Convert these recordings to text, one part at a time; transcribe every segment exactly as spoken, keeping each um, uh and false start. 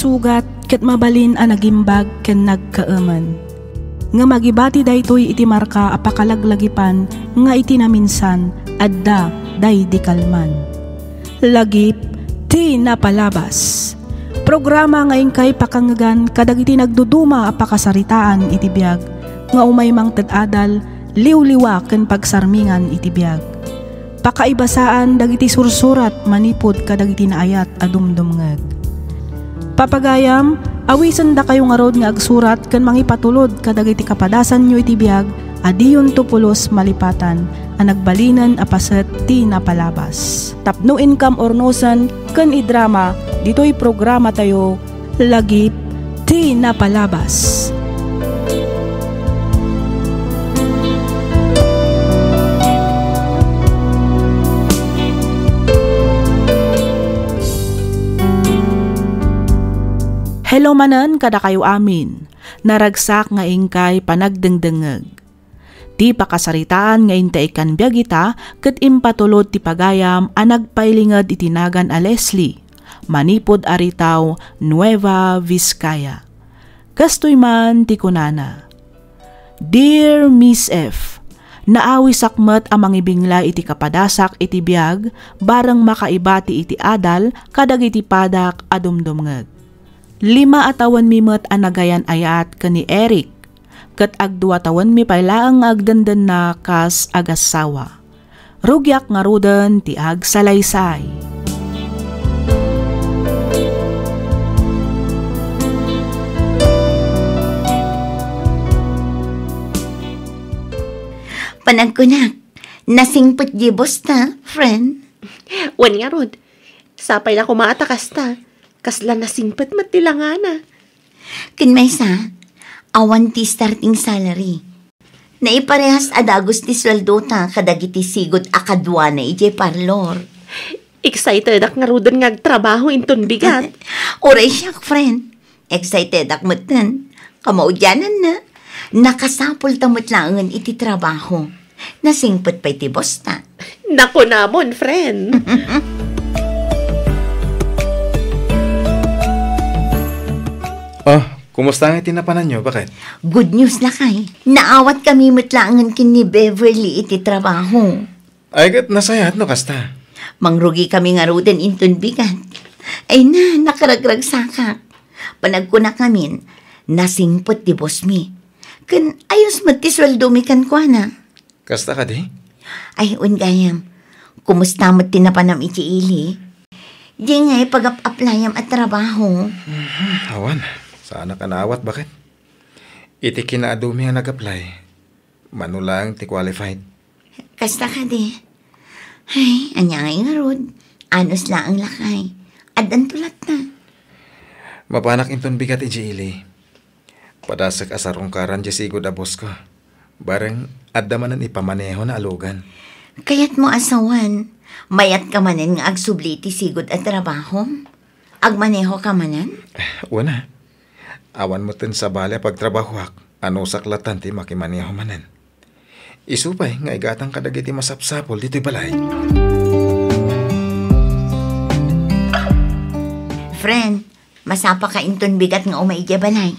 Sugat ket mabalin a nagimbag ken nagkaemen. Ngem agibati daytoy iti marka a pakalaglagipan nga iti naminsan, adda daydi kalman. Lagip ti napalabas. Programa nga inkay pakangegan kadagiti nagduduma a pakasaritaan iti biag nga umay mangted adal, liwliwa ken pagsarmingan iti biag. Pakaibasaan dagiti sursurat manipud kadagiti naayat a dumdumngeg. Papagayam, awisendakayo ngarud nga agsurat ken mangipatulod kadagiti kapadasanyo iti biag a diyonto pulos malipatan a nagbalinen a paset ti napalabas. Tapno inkam urnosen ken idrama ditoy programatayo, Lagip ti Napalabas. Hello manen kadakayo amin. Naragsak nga inkay panagdengdengngeg. Ti pakasaritaan nga inta ikkan biag ita ket impatulod ti pagayam a nagpailinged iti nagan a Leslie, manipud Aritao, Nueva Vizcaya. Kastoy man ti kunana, "Dear Miss F, naawisak met a mangibinglay iti kapadasak iti biag bareng makaibati iti adal kadagiti padak a dumdumngeg. Lima a tawenmi met a nagayan-ayat ken ni Eric, ket agdua tawenmi pay laeng nga agdendenna kas agassawa. Rugiak ngaruden ti agsalaysay." Panagkunak, nasingpet di boss ta, friend. Wen ngarud, sapay la koma a ta kasta. Kasla nasingpet met ti langana. Ken maysa, awan ti starting salary. Naiparehas a dagus ti sueldo ta kadagiti sigud a kaduana idiay parlor. Excitedak ngaruden nga agtrabaho inton bigat. Uray siak, friend. Excitedak metten. Kamaudiananna, nakasapul ta met laengen iti trabaho. Nasingpet pay ti boss ta. Nakunamon, friend. Ah, kumusta nga iti napananyo, baket? Good news, lakay. Naawat kami met laengen ken ni Beverly iti trabaho. Ay, ket nasayaat no kasta. Mangrugi kami ngaruden inton bigat. Ay na, nakaragragsakak. Panagkunak ngamin, nasingpet ti boss mi. Ken ayos met ti sueldo mi kenkuana. Kasta kadi? Ay, wen gayam. Kumusta met ti napanam iti ili? Di ngay pagap-aplayam a trabaho? Mhm, awan. Saanak a naawat, baket? Iti kinaadumi a nag-apply, mano laeng ti qualified. Kasta kadi? Ay, ania ngay ngarud? Anus laeng lakay. Addanto latta. Mapanak inton bigat idiay ili. Padasek a sarungkaran diay sigud a boss ko. Bareng adda manen ipamanehona a lugan. Kayatmo a sawen, mayat ka manen nga agsubli iti sigud a trabaho? Agmaneho ka manen? Eh, wen a. Awan metten sabali a pagtrabahoak, anusak latta ti makimaneho manen. Isu pay nga igatang kadagiti masapsapul ditoy balay. Friend, masapaka inton bigat nga umay idiay balay.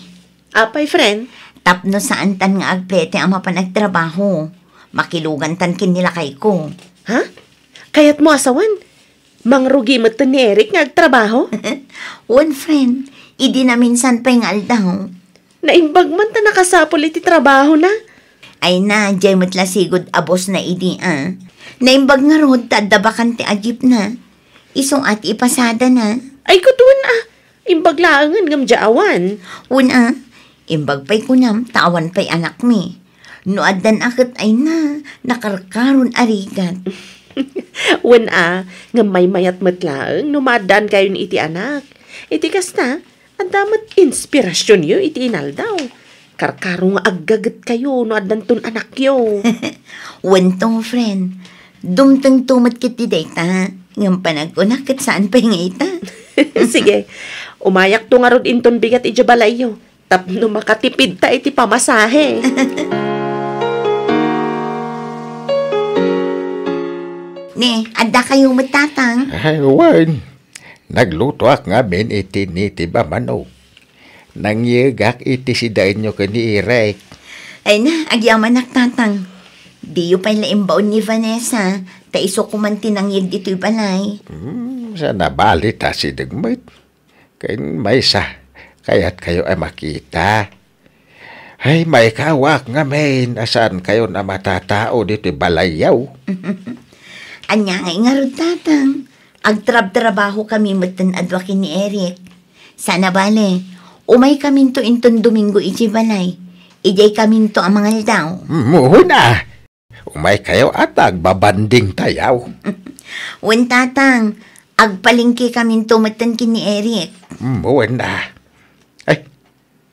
Apay, friend? Tapno saantan nga agpete a mapan agtrabaho. Makilugantan ken ni lakayko. Ha? Kayatmo a sawen? Mangrugi metten ni Eric nga agtrabaho? Wen, friend. Idi naminsan pay nga aldaw. Naimbag man ta nakasapul iti trabahona. Ay na, diay met la sigud a boss na idi, ah. Naimbag ngarud ta adda bakante a jeepna. Isu a ti ipasadana. Ay, kutoen, ah. Imbag laengen ngem diay awan. Wen a, imbag pay kunam ta awan pay anakmi. No addan a ket ay na, nakarkaron a rigat. Wen a, ngem maymayat met laeng no maaddaankayon iti anak. Iti kasta, adda met inspirasionyo iti inaldaw. Karkaro nga aggagetkayo no addanton anakyo. Wen to, friend. Dumtengto met ketdi dayta. Ngem panagkunak ket saan pay nga ita. Sige, umayakto ngarud inton bigat idiay balayyo tapno makatipidta iti pamasahe. Ne, addakayo met, Tatang? Ay, wen. Naglutoak ngamin iti nitib a manok. Nangyegak iti sidaenyo ken ni Eric. Ay na, agyamanak, Tatang. Diyo pay la imbaon ni Vanessa, ta isu koman ti nangyeg ditoy balay. Hmm, sa nabali ta sideg met. Ken maysa, kayatkayo a makita. Ay, maikawak ngamin a saankayon a matatao ditoy balayyo. Ania ngay ngarud, Tatang? Agtrabtrabahokami metten a dua ken ni Eric. Sana bale, umaykaminto inton Domingo idiay balay. Idiaykaminto a mangaldaw. Muna! Umaykayo a ta agbabandingtayo. Wen, Tatang, agpalengkekaminto metten ken ni Eric. Wen a. Ay,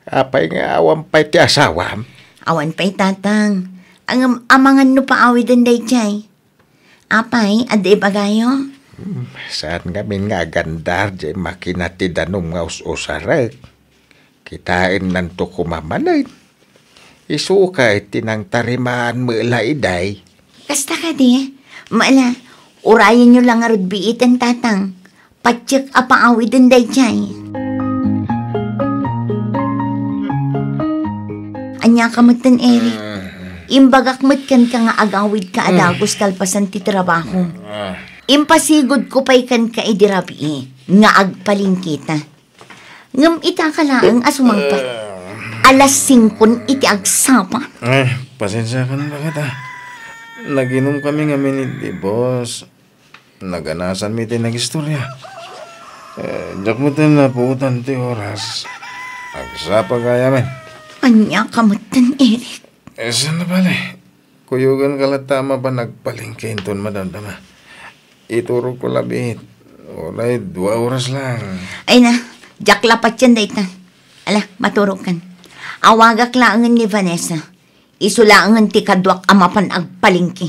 apay nga awan pay ti asawam? Awan pay, Tatang. Ngem amangan no paawiden daydiay. Apay, adda ibagayo? Hmm, saan ngamin nga agandar diay makina ti danum nga us-usarek? Kitaennanto koma manen. Isu kay ti nangtarimaan met la idiay. Kasta kadi? Mala, urayenyo la ngarud biiten, Tatang. Patiek a paawiden daydiay. Ania ka metten, Eric? Imbagak met kenka nga agawidka a dagus kalpasan ti trabaho. Impasigudko pay kenka idi rabii nga agpalengketa. Ngem ita ka laeng a sumangpet. Alas singkon iti agsapa. Eh, pasensiakan, Bagay ta. Naginumkami ngamin iti bus. Naganasanmi ti nagistorya. Eh, diak met napuotan ti oras. Agsapa gayamen. Ania ka metten, Eric? Eh, saan na bale? Kuyoganka latta a mapan agpalengke inton madamdama. Iturogko labiit. Uray dua oras lang. Ay na, diak la patien dayta. Ala, maturogkan. Awagak laengen ni Vanessa. Isu laengen ti kaduak a mapan agpalengke.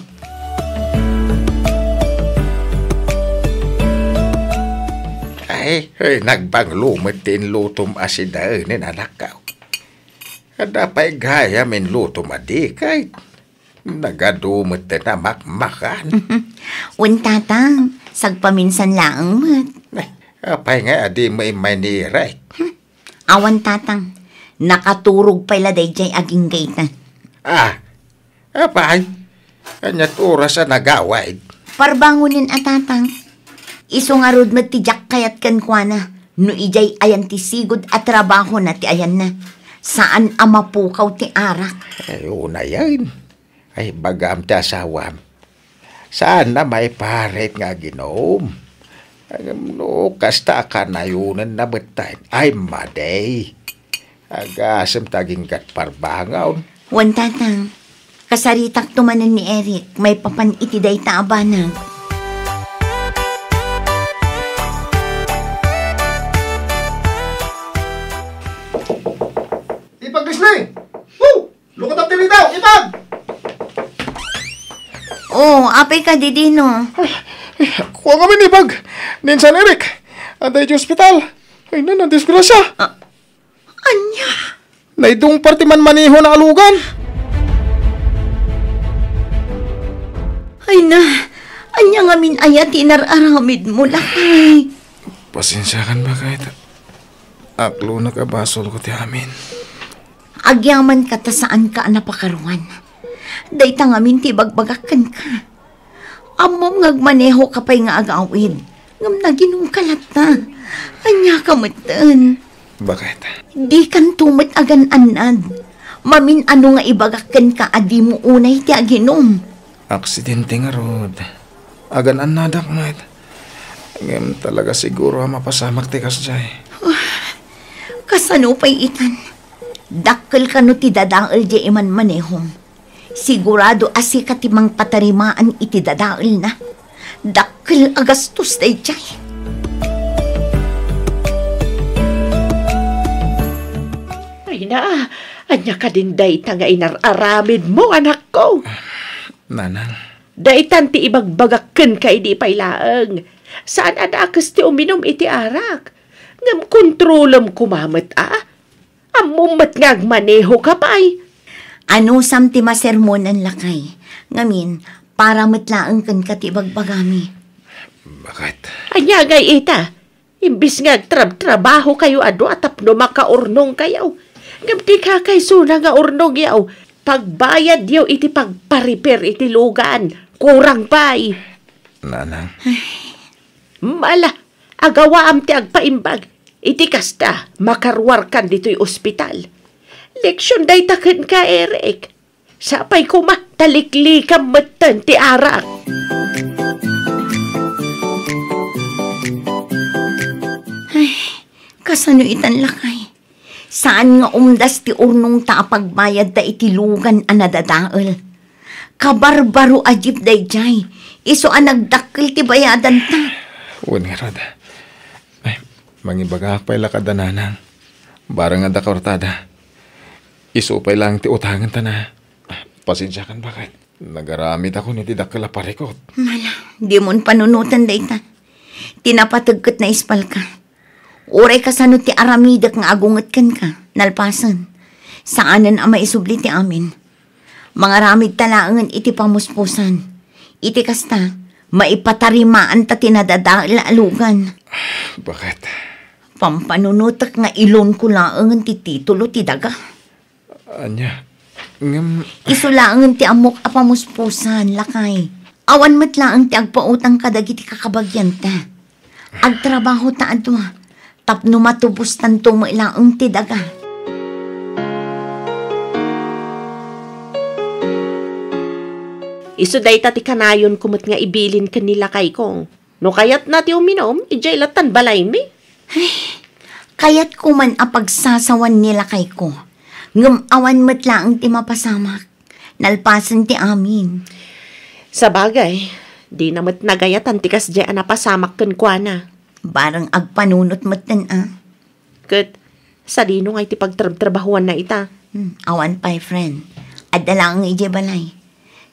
Ay, ay, nagbanglo met ti inlutom a sidaenen, anakko. Adda pay gayam inlutom a dikay. Nagadu met ti namakmakan. Wen, Tatang, sagpaminsan laeng met. Ay, apay nga a dimo immay ni Eric? Hmm. Awan, Tatang. Nakaturog pay la daydiay agingga ita. Ah, apay? Ania't oras a nagawid? Parbangonen a, Tatang. Isu ngarud met ti diak kayat kenkuana no idiay ayan ti sigud a trabahona ti ayanna. Saan a mapukaw ti arak. Ay, unayen. Ay, bagam ti asawam. Saan a maiparit nga aginum. Ngem no kasta a kanayonenna metten, ay, madi. Agasem ta agingga't parbangon. Wen, Tatang. Kasaritakto manen ni Eric maipapan iti dayta a banag. Ipag, Leslie! Woo! Lukatan ti ridaw! Ipag! Oh, apay ka, Didino? Ay, ay, kua ngamin, Ipag. Ni Insan Eric. Adda iti ospital. Ay, na, nadisgrasya. Ah, ania? Naidungpar ti manmaneho na alugan. Ay na, ania ngamin aya ti inar-aramidmo, lakay? Pasensiakan, Bagay ta. Aklonek a basolko ti amin. Agyamanka ta saanka a napakaruan. Dayta ngamin ti ibagbagak kenka. Ammom nga agmanehoka pay nga agawid, ngem naginumka latta. Ania ka metten? Bagay ta. Dikanto met agan-annad. Mamin-ano nga ibagak kenka a dimo unay ti aginum. Aksidente ngarud. Agan-annadak met. Ngem talaga siguro a mapasamak ti kasdiay. Kasano pay itan? Dakkel kano ti dadael diay imanmanehom. Sigurado a sika ti mangpatarimaan iti dadaelna. Dakkel a gastos daydiay. Ay na, ania kadin dayta nga inar-aramidmo, anakko? Nanang. Daytan ti ibagbagak kenka idi pay laeng. Saan a dakes ti uminum iti arak. Ngem kontrolem koma met a. Ammom met nga agmanehoka pay. Anusam ti masermonan, lakay. Ngamin, para met laeng kenka ti ibagbagami. Baket. Ania ngay ita? Imbis nga agtrab-trabahokayo a dua tapno makaurnongkayo, ngem ti kakaysona nga urnongyo, pagbayadyo iti pagpariper iti lugan. Kurang pay. Nanang. Mala, agawaam ti agpaimbag. Iti kasta, makaruarkan ditoy ospital. Leksion dayta kenka, Eric. Sapay koma, ta liklikam metten ti arak. Ay, kasano itan, lakay? Saan nga umdas ti urnongta a pagbayadta iti lugan a nadadael? Kabarbaro a jeep dayjay, isu a nagdakkel ti bayadanta. Wen ngarud. Ay, mangibagak pay la kada nanang. Bareng adda kuartada. Isu pay laeng ti utangenta. Pasensiakan, baket. Nagaramidakon iti dakkel a parikut. Mala, dimon panunoten dayta. Ti napateg ket naispalka. Uray kasano ti aramidek nga agunget kenka, nalpasen. Saanen a maisubli ti amin. Mangaramidta laengen iti pamuspusan. Iti kasta, maipatarimaanta ti nadadael a lugan. Baket. Pampanunotek nga ilonko laengen ti titulo ti daga. Ania? Ngem isu laengen ti ammok a pamuspusan, lakay. Awan met laeng ti agpautang kadagiti kakabagianta. Agtrabahota a dua, tapno matubostanto met laeng ti daga. Isu dayta ti kanayonko met nga ibilin ken ni lakayko. No kayatna ti uminum, idiay lattan balaymi. Ay, kayatko man a pagsasawan ni lakayko. Ngem awan met laeng ti mapasamak. Nalpasen ti amin. Sabagay, dina met nagayatan ti kasdiay a napasamak kenkuana. Bareng agpanunot metten a. Ket sadino ngay ti pagtrabtrabahuanna ita? Hmm, awan pay, friend. Adda laeng idiay balay.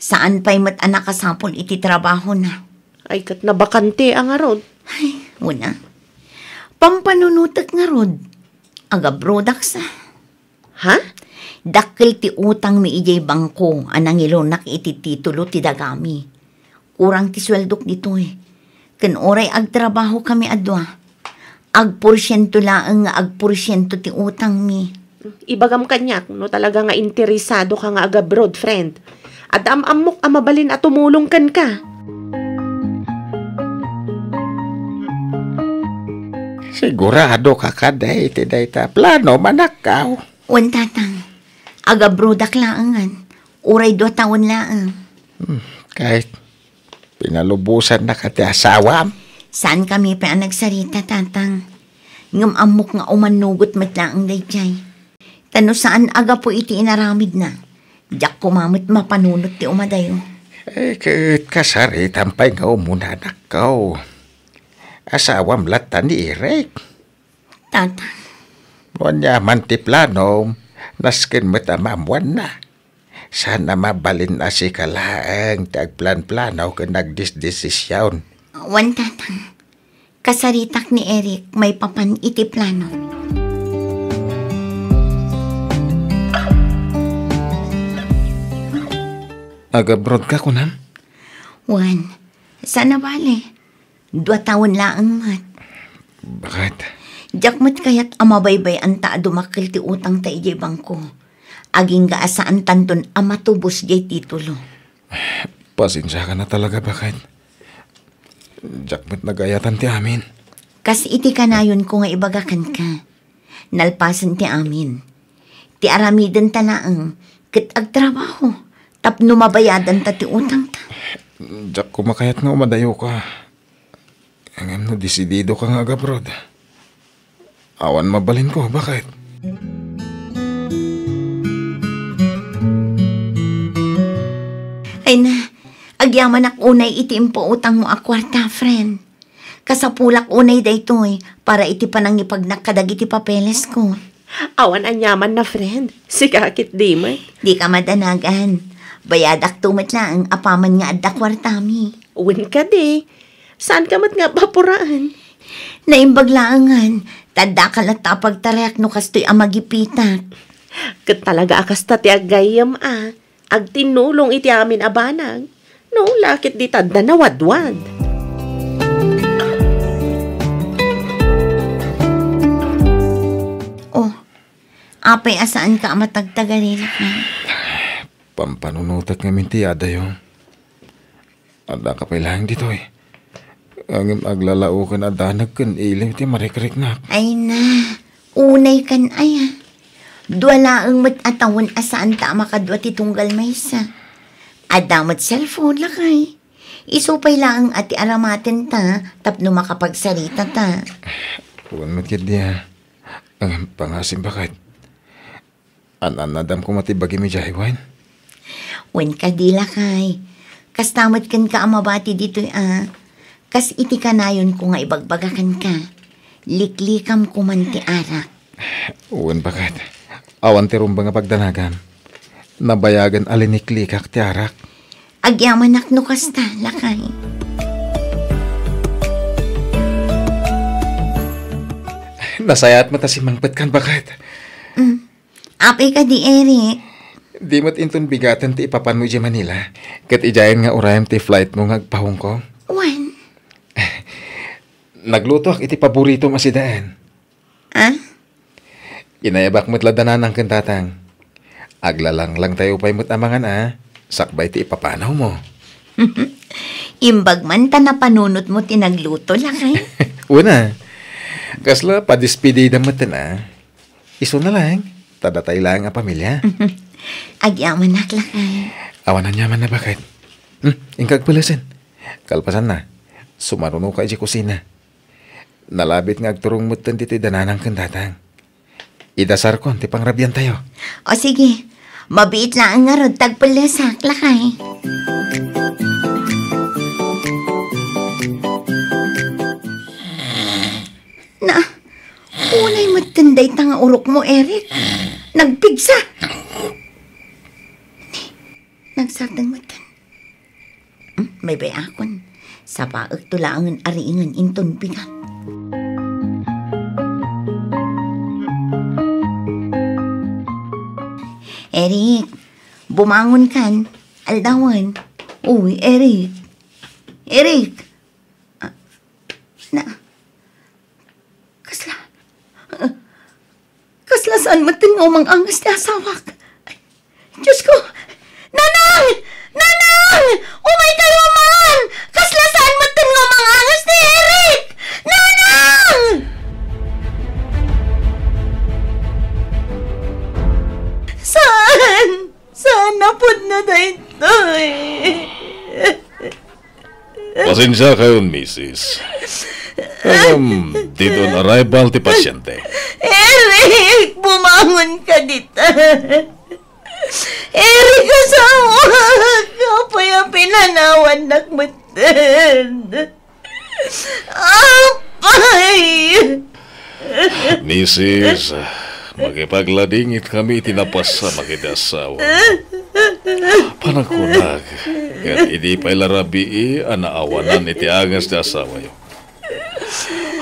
Saan pay met a nakasapul iti trabahona. Ay, ket nabakante a ngarud. Ay, una. Pampanunotek ngarud. Agabrodak sa. Ha? Dakkel ti utangmi idiay bangko a nangilonak iti titulo ti dagami. Kurang ti sueldok ditoy. Ken uray agtrabahokami a dua, agporsiento laeng nga agporsiento ti utangmi. Ibagam kaniak no talaga nga interesadoka nga agabroad, friend. Adda am-ammok a mabalin a tumulong kenka. Siguradoka kadi iti dayta plano, manakkaw? Wen, tatang. Agabrodak laengen. Uray dua tawen laeng. Hmm, ket pinalubosannaka ti asawam? Saankami pay a nagsarita, tatang. Ngem ammok nga umannugot met laeng daydiay. Ta no saan a gapu iti inaramidna, diak koma met mapanunot ti umadayo. Eh, ket kasaritam pay nga umuna, anakko. Asawam latta ni Eric. Tatang. No aniaman ti planom, nasken met a maammoanna. Saan a mabalin a sika laeng ti agplanplano ken agdesdesision. Wen, tatang. Kasaritak ni Eric maipapan iti plano. Agabroad ka, kunam? Wen, saan a bale. Dua tawen laeng met. Baket? Diak met kayat a mabaybay-anta a dumakkel ti utangta idiay bangko. Agingga a saantanton a matubos diay titulo. Pasensiakan a talaga, baket. Diak met nagayatan ti amin. Kas iti kanayonko nga ibaga kenka. Nalpasen ti amin. Ti aramidenta laeng ket agtrabaho tapno mabayadanta ti utangta. Diak koma kayat nga umadayoka. Ngem no desididoka nga agabroad, awan mabalinko, baket? Ay na, agyamanak unay iti impautangmo a kuarta, friend. Kasapulak unay daytoy para iti panangipagnak kadagiti papelesko. Awan aniamanna, friend. Sika ketdi met. Dika madanagan. Bayadakto met laeng apaman nga adda kuartami. Wen kadi. Saanka met nga apapuraen? Naimbag laengen, ta addaka latta a pagtarayak no kastoy a magipitak. Ket talaga a kasta ti aggayyem a. Agtinnulong iti amin a banag, no la ketdi ta adda nawadwad. Apay a saanka a matagtagari, lakay? Pampanunotek ngamin ti adayo. Addaka pay laeng ditoy. Ngem aglalaoken a danag ken ili ti marikriknak. Ay na, unay kan aya. Dua laeng met a tawen a saanta a makadua ti tunggal maysa. Adda met cellphone, lakay. Isu pay laeng a ti aramatenta tapno makapagsaritata. Wen met ketdi a. Ngem pangasim, baket. An-annadam koma ti bagim idiay, wen? Wen kadi, lakay. Kasta met kenka a mabati ditoy a. Kas iti kanayonko nga ibagbaga kenka, liklikam koman ti arak. Wen, baket. Awan ti rumbeng a pagdanagam. Nabayagen a liniklikak ti arak. Agyamanak no kasta, lakay. Nasayaat met a simmangpetkan, baket. Mm. Apay kadi, Eric? Di met inton bigaten ti ipapanmo idiay Manila, ket idiayen nga urayem ti flightmo nga agpa-Hong Kong? Wen. Naglutoak iti paboritom a sidaen. Ah? Inayabak met la da nanang ken tatang. Aglalanglang tayo pay met a mangan a, sakbay ti ipapanawmo. Imbag man ta napanunotmo ti nagluto, lakay. Una, kasla padispidida met a. Isuna laeng, ta datay laeng a pamilia. Agyamanak, lakay. Awan aniaman a baket. Hmm, inka agpelesen. Kalpasanna, sumarunoka idiay kusina. Nalabit nga agturong metten ditoy da nanang ken tatang. Idasarkon ti pangrabiantayo. O sige, mabiit laeng ngarud ta agpellesak, lakay. Na, unay metten dayta nga urokmo, Eric. Nagpigsa. Ni, nagsardeng metten. Hmm, maybay-akon. Sabaekto laengen a riingen inton bigat. Eric, bumangon kan. Aldawen. Uy, Eric. Eric. Ah, na, kasla, kasla saan metten nga umang-angas ti asawak? Ay, Diyos ko! Nanang! Nanang! Umay kayo man! Kasla saan metten nga umang-angas ni Eric! Nanang! Saan? Saan a pudno daytoy? Pasensiakayon, misis. Ngem, ditoy arrival ti pasyente. Eric, bumangon ka dita. Eric, asawak, apay a pinanawannak metten? Apay! Misis, makipagladingit kami iti napasamak iti asawa. Panagkunak, ket idi pay la rabii a naawanan iti angas ti asawayo.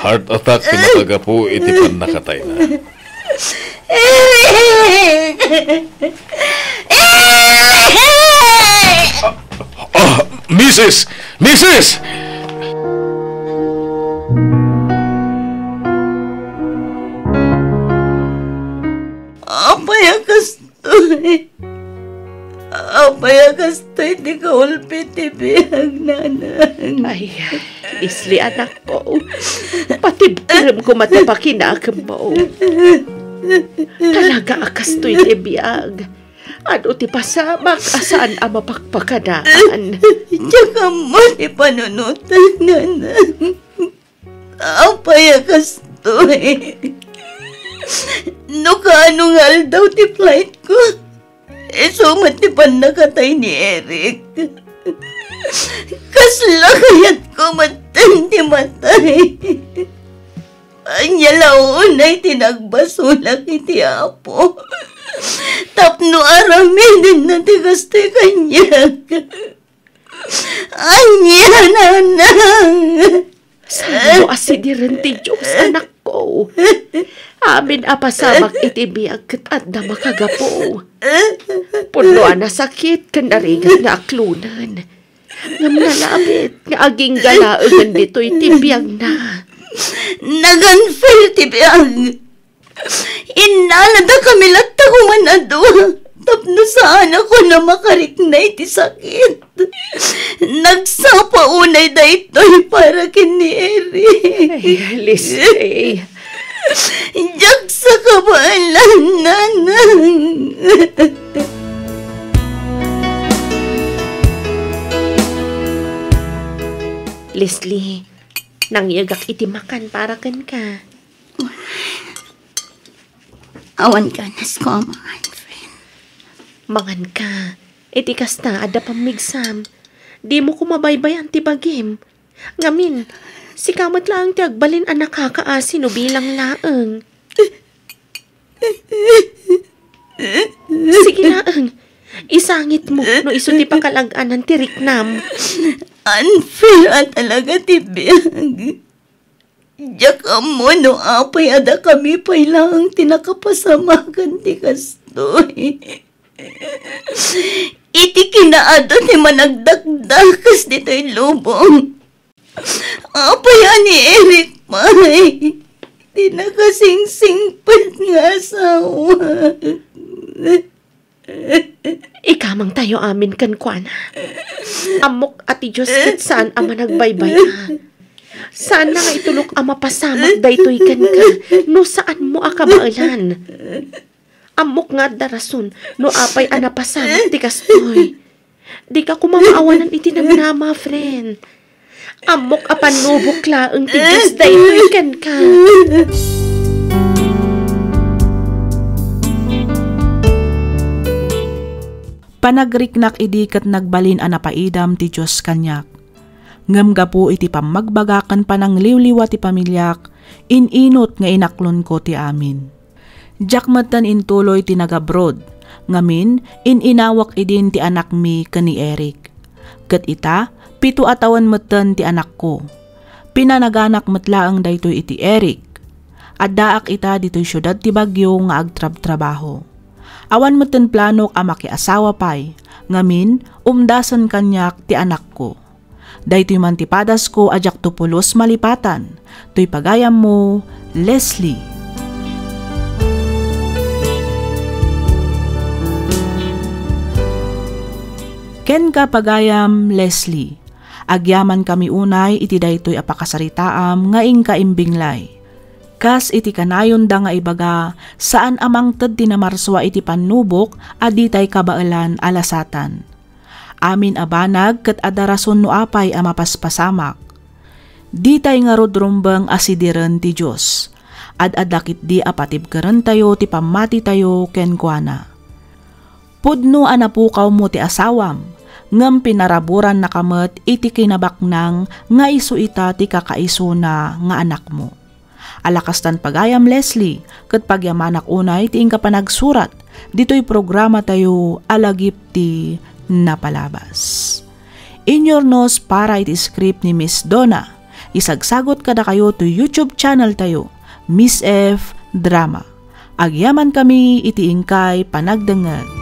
Heart attack ti makagapu iti pannakatayna. Eric! Eric! Ah, misis! Misis! Apay a kastoy? Apay a kastoy ti kaulpi ti biag, nanang? Ay, Leslie, anakko, patibkerem koma ti pakinakemmo. Talaga a kastoy ti biag. Adu ti pasamak a saan a mapakpakadaan? Diak ammo ti panunotek, nanang. Apay a kastoy? No kaano nga aldaw ti flightko, isu met ti pannakatay ni Eric. Kasla kayatko metten ti matay. Ania la unay ti nagbasolak iti Apo tapno aramidenna ti kastoy kaniak. Ania, nanang? Saanmo a sidiren ti Dios, anakko. Amin a pasamak iti biag ket adda makagapu. Pudno a nasakit ken narigat nga aklonen. Ngem nalabit nga agingga laengen ditoy ti biagna. Naganfil ti biag. Innalada kami latta koman a dua tapno saan a kuna makarikna iti sakit. Nagsapa unay daytoy para ken ni Eric. Ay, Leslie. Diak sa kabaelan, nanang. Leslie, nangyegak iti makan para kenka. Awan ganasko a mangan, friend. Manganka. Iti kasta, adda pammigsam. Dimo koma baybay-an ti bagim. Ngamin, sika met laeng ti agbalin a nakakaasi no bilang laeng. Sige laeng, isangitmo no isu ti pakalag-anan ti riknam. Unfair a talaga ti biag. Diak ammo no apay a dakami pay laeng ti nakapasamakan ti kastoy. Iti kinaadu ti managdakdakas ditoy lubong, apay a ni Eric pay ti nakasingsingpet nga asawa. Ikamangtayo amin kenkuana. Ammok a ti Dios ket saan a managbaybay-a. Saanna nga itulok a mapasamak daytoy kenka no saanmo a kabaelan. Ammok nga adda rason no apay a napasamak ti kastoy. Dika koma maawanan iti namnama, friend. Ammok a pannubok laeng ti Dios daytoy kenka. Panagriknak idi ket nagbalin a napaidam ti Dios kaniak. Ngem gapu iti pammagbaga ken panangliwliwa ti pamiliak, in-inut nga inaklonko ti amin. Diak metten intuloy ti nagabroad, ngamin, in-inawek idin ti anakmi ken ni Eric. Ket ita, pito a tawen metten ti anakko. Pinanaganak met laeng daytoy iti Eric. Addaak ita ditoy siudad ti Baguio nga agtrabtrabaho. Awan metten planok a makiasawa pay, ngamin, umdasen kaniak ti anakko. Daytoy man ti padasko a diakto pulos malipatan. Toy pagayammo, Leslie. Kenka, pagayam Leslie, agyamankami unay iti daytoy a pakasaritaam nga inka imbinglay. Kas iti kanayonda nga ibaga, saan a mangted ti namarsua iti pannubok a ditay kabaelan a lasatan. Amin a banag ket adda rason no apay a mapaspasamak. Ditay ngarud rumbeng a sidiren ti Dios. Ad-adda ketdi a patibkerentayo ti pammatitayo kenkuana. Pudno a napukawmo ti asawam, ngem pinaraburannaka met iti kinabaknang nga isu ita ti kakaisuna nga anakmo. Ala kastan pagayam, Leslie, ket pagyamanak unay ti inka panagsurat ditoy programatayo a Lagip ti Napalabas. Inyurnos para iti script ni Miss Donna. Isagsagot kadakayo to YouTube channel tayo, Miss F Drama. Agyaman kami iti inkay panagdengngeg.